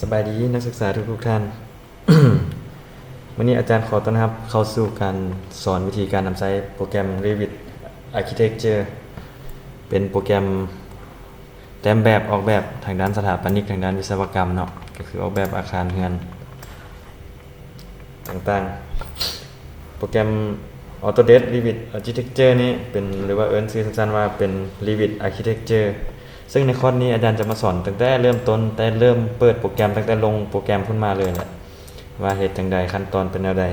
ສະບາຍດີນັກສຶກສາທຸກໆທ່ານ. ມື້ນີ້ອາຈານຂໍຕ້ອນຮັບເຂົ້າສູ່ການສອນວິທີການນຳໃຊ້ໂປຣແກຣມ Revit Architecture ເປັນໂປຣແກຣມແຕ້ມແບບອອກແບບທາງດ້ານສະຖາປະນິກ, ທາງດ້ານວິສະວະກຳເນາະ, ກໍຄືອອກແບບອາຄານເຮືອນຕ່າງໆ. ໂປຣແກຣມ Autodesk Revit Architecture ນີ້ເປັນ ຫຼືວ່າເອີ້ນຊື່ສັ້ນໆວ່າເປັນ Revit Architecture. ເຊິ່ງໃນຄອດນີ້ອາຈານຈະມາສອນຕັ້ງແຕ່ເລີ່ມຕົ້ນ, ແຕ່ເລີ່ມເປີດໂປຣແກຣມ, ຕັ້ງແຕ່ລົງໂປຣແກຣມຂຶ້ນມາເລີຍແຫຼະ ວ່າເຮັດຈັ່ງໃດ, ຂັ້ນຕອນເປັນແນວໃດ.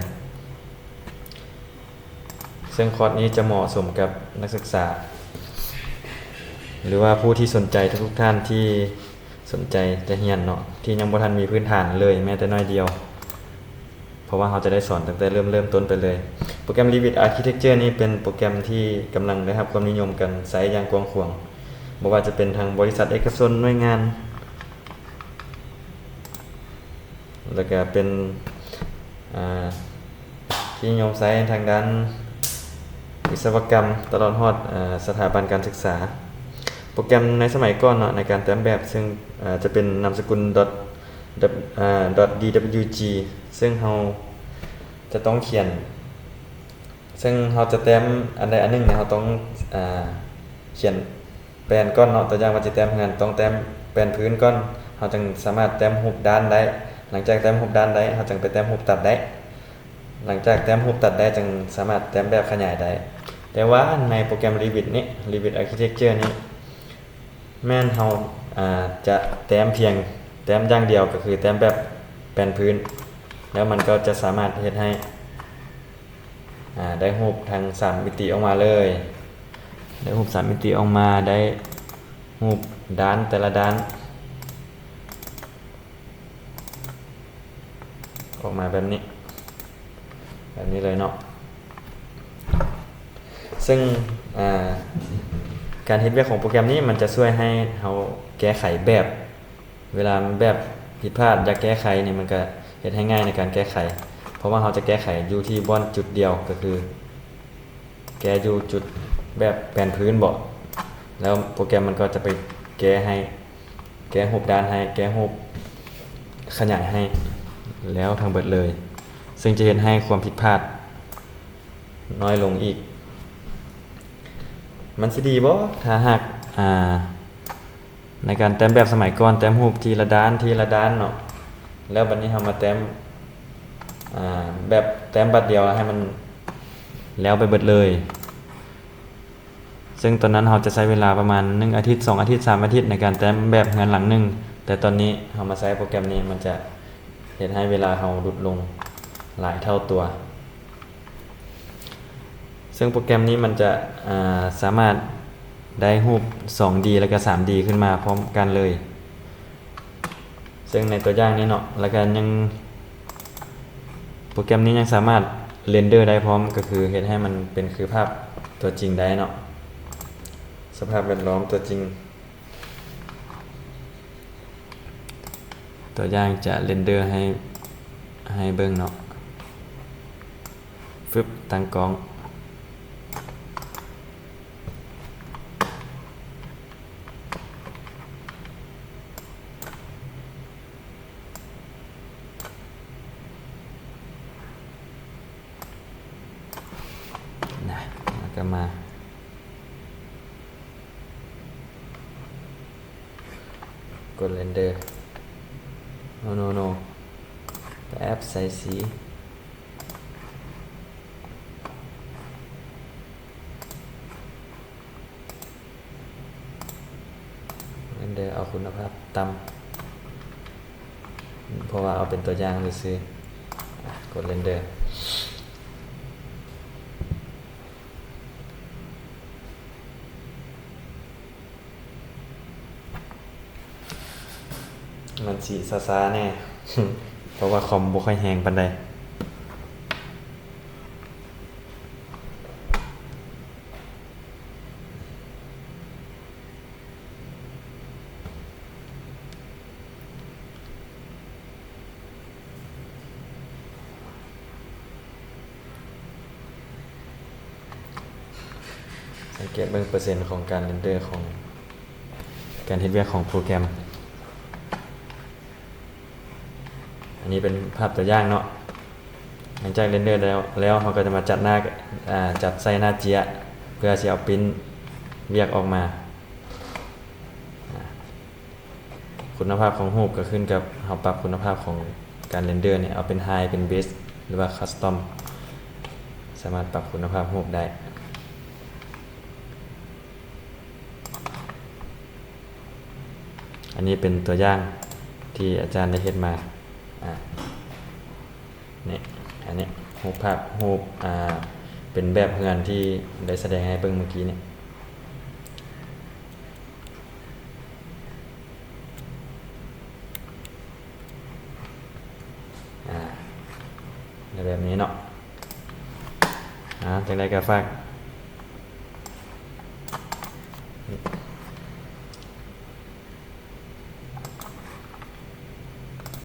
ເຊິ່ງຄອດນີ້ຈະເໝາະສົມກັບນັກສຶກສາ ຫຼືວ່າຜູ້ທີ່ສົນໃຈທຸກໆທ່ານທີ່ສົນໃຈຈະຮຽນເນາະ, ທີ່ຍັງບໍ່ທັນມີພື້ນຖານເລີຍແມ້ແຕ່ໜ້ອຍດຽວ. ເພາະວ່າເຮົາຈະໄດ້ສອນຕັ້ງແຕ່ເລີ່ມ, ເລີ່ມຕົ້ນໄປເລີຍ. ໂປຣແກຣມ Revit Architecture ນີ້ເປັນໂປຣແກຣມທີ່ກຳລັງໄດ້ຮັບຄວາມນິຍົມກັນໃຊ້ຢ່າງກວ້າງຂວາງ, ບໍ່ວ່າຈະເປັນທາງບໍລິສັດເອກະຊົນ, ໜ່ວຍງານ, ແລ້ວກະເປັນ ອ່າ ທີ່ນິຍົມໃຊ້ທາງດ້ານວິສະວະກຳ ຕະຫຼອດຮອດ ເອີ ສະຖາບັນການສຶກສາ. ໂປຣແກຣມໃນສະໄໝກ່ອນເນາະ ໃນການແຕ້ມແບບ ເຊິ່ງ ເອີ ຈະເປັນນາມສະກຸນ dot ເອີ dot D W G ເຊິ່ງເຮົາຈະຕ້ອງຂຽນ ເຊິ່ງເຮົາຈະແຕ້ມອັນໃດອັນໜຶ່ງເນຍ ເຮົາຕ້ອງ ເອີ ຂຽນ ແປນກ່ອນເນາະ, ຕົວຢ່າງວ່າຈະແຕ້ມເຮືອນ ຕ້ອງແຕ້ມແປນພື້ນກ່ອນ, ເຮົາຈຶ່ງສາມາດແຕ້ມຮູບດ້ານໄດ້. ຫຼັງຈາກແຕ້ມຮູບດ້ານໄດ້ ເຮົາຈຶ່ງໄປແຕ້ມຮູບຕັດໄດ້. ຫຼັງຈາກແຕ້ມຮູບຕັດໄດ້ ຈຶ່ງສາມາດແຕ້ມແບບຂະຫຍາຍໄດ້. ແຕ່ວ່າໃນໂປຣແກຣມ Revit ນີ້ Revit Architecture ນີ້ ແມ່ນເຮົາ ອາ ຈະແຕ້ມພຽງ ແຕ້ມຢ່າງດຽວ ກໍຄືແຕ້ມແບບແປນພື້ນ, ແລ້ວມັນກໍຈະສາມາດເຮັດໃຫ້ ອາ ໄດ້ຮູບທັງສາມມິຕິອອກມາເລີຍ. ໄດ້ຮູບສາມມິຕິອອກມາ, ໄດ້ຮູບດ້ານແຕ່ລະດ້ານອອກມາແບບນີ້, ແບບນີ້ເລີຍເນາະ. ເຊິ່ງ ອາ ການເຮັດວຽກຂອງໂປຣແກຣມນີ້ ມັນຈະຊ່ວຍໃຫ້ເຮົາແກ້ໄຂແບບ ເວລາແບບຜິດພາດຢາກແກ້ໄຂນີ້ ມັນກະເຮັດໃຫ້ງ່າຍໃນການແກ້ໄຂ, ເພາະວ່າເຮົາຈະແກ້ໄຂຢູ່ທີ່ບ່ອນຈຸດດຽວ ກໍຄືແກ້ຢູ່ຈຸດແບບແປນພື້ນເບາະ, ແລ້ວໂປຣແກຣມມັນກໍຈະໄປແກ້ໃຫ້, ແກ້ຮູບດ້ານໃຫ້, ແກ້ຮູບຂະຫຍາຍໃຫ້ ແລ້ວທັງເບິດເລີຍ, ເຊິ່ງຈະເຮັດໃຫ້ຄວາມຜິດພາດນ້ອຍລົງອີກ. ມັນຊິດີບໍ່ ຖ້າຫາກ ອາ ໃນການແຕ້ມແບບສະໄໝກ່ອນ ແຕ້ມຮູບທີລະດ້ານ ທີລະດ້ານເນາະ, ແລ້ວບັດນີ້ເຮົາມາແຕ້ມ ອາ ແບບແຕ້ມບາດດຽວໃຫ້ມັນແລ້ວໄປເບິດເລີຍ, ເຊິ່ງຕອນນັ້ນເຮົາຈະໃຊ້ເວລາປະມານໜຶ່ງອາທິດ ສອງອາທິດ ສາມອາທິດ ໃນການແຕ້ມແບບເຮືອນຫຼັງໜຶ່ງ, ແຕ່ຕອນນີ້ເຮົາມາໃຊ້ໂປຣແກຣມນີ້ ມັນຈະເຮັດໃຫ້ເວລາເຮົາຫຼຸດລົງຫຼາຍເທົ່າຕົວ. ເຊິ່ງໂປຣແກຣມນີ້ມັນຈະ ອາ ສາມາດໄດ້ຮູບສອງດີ ແລ້ວກະສາມດີຂຶ້ນມາພ້ອມກັນເລີຍ, ເຊິ່ງໃນຕົວຢ່າງນີ້ເນາະ, ແລ້ວກະຍັງ ໂປຣແກຣມນີ້ຍັງສາມາດເຣັນເດີໄດ້ພ້ອມ, ກໍຄືເຮັດໃຫ້ມັນເປັນຄືພາບຕົວຈິງໄດ້ເນາະ, ສະພາບແວດລ້ອມຕົວຈິງ. ຕົວຢ່າງຈະເຣັນເດີໃຫ້ ໃຫ້ເບິ່ງເນາະ. ຟຶບ ຕັ້ງກ້ອງ. ນະ ແລ້ວກໍມາ ກົດເຣັນເດີ. ໂນ ໂນ ໂນ ແປັບ ໃສ່ສີ ເຣັນເດີເອົາຄຸນນະພາບຕ່ຳ ເພາະວ່າເອົາເປັນຕົວຢ່າງຊື່ໆ. ອາ ກົດເຣັນເດີ. ມັນຊິຊ້າໆແດ່ ເພາະວ່າຄອມບໍ່ຄ່ອຍແຮງປານໃດ. ສັງເກດເບິ່ງເປີເຊັນຂອງການເຣັນເດີຂອງການເຮັດວຽກຂອງໂປຣແກຣມ. ນີ້ເປັນພາບຕົວຢ່າງເນາະ. ຫຼັງຈາກເຣນເດີແລ້ວ ແລ້ວເຮົາກໍຈະມາຈັດໜ້າ ອາ ຈັດໃສ່ໜ້າເຈ້ຍ ເພື່ອຊິເອົາປຣິ້ນວຽກອອກມາ. ອາ ຄຸນນະພາບຂອງຮູບກໍຂຶ້ນກັບເຮົາປັບຄຸນນະພາບຂອງການເຣນເດີນີ້ ເອົາເປັນໄຮ ເປັນເບສ ຫຼືວ່າຄັສຕອມ ສາມາດປັບຄຸນນະພາບຮູບໄດ້. ອັນນີ້ເປັນຕົວຢ່າງທີ່ອາຈານໄດ້ເຮັດມາ ອາ ນີ້ ອັນນີ້ຮູບພາບ ຮູບ ອາ ເປັນແບບເຮືອນທີ່ໄດ້ສະແດງໃຫ້ເບິ່ງເມື່ອກີ້ນີ້. ອາ ແບບນີ້ເນາະ. ອາ ຈັ່ງໃດກໍຝາກ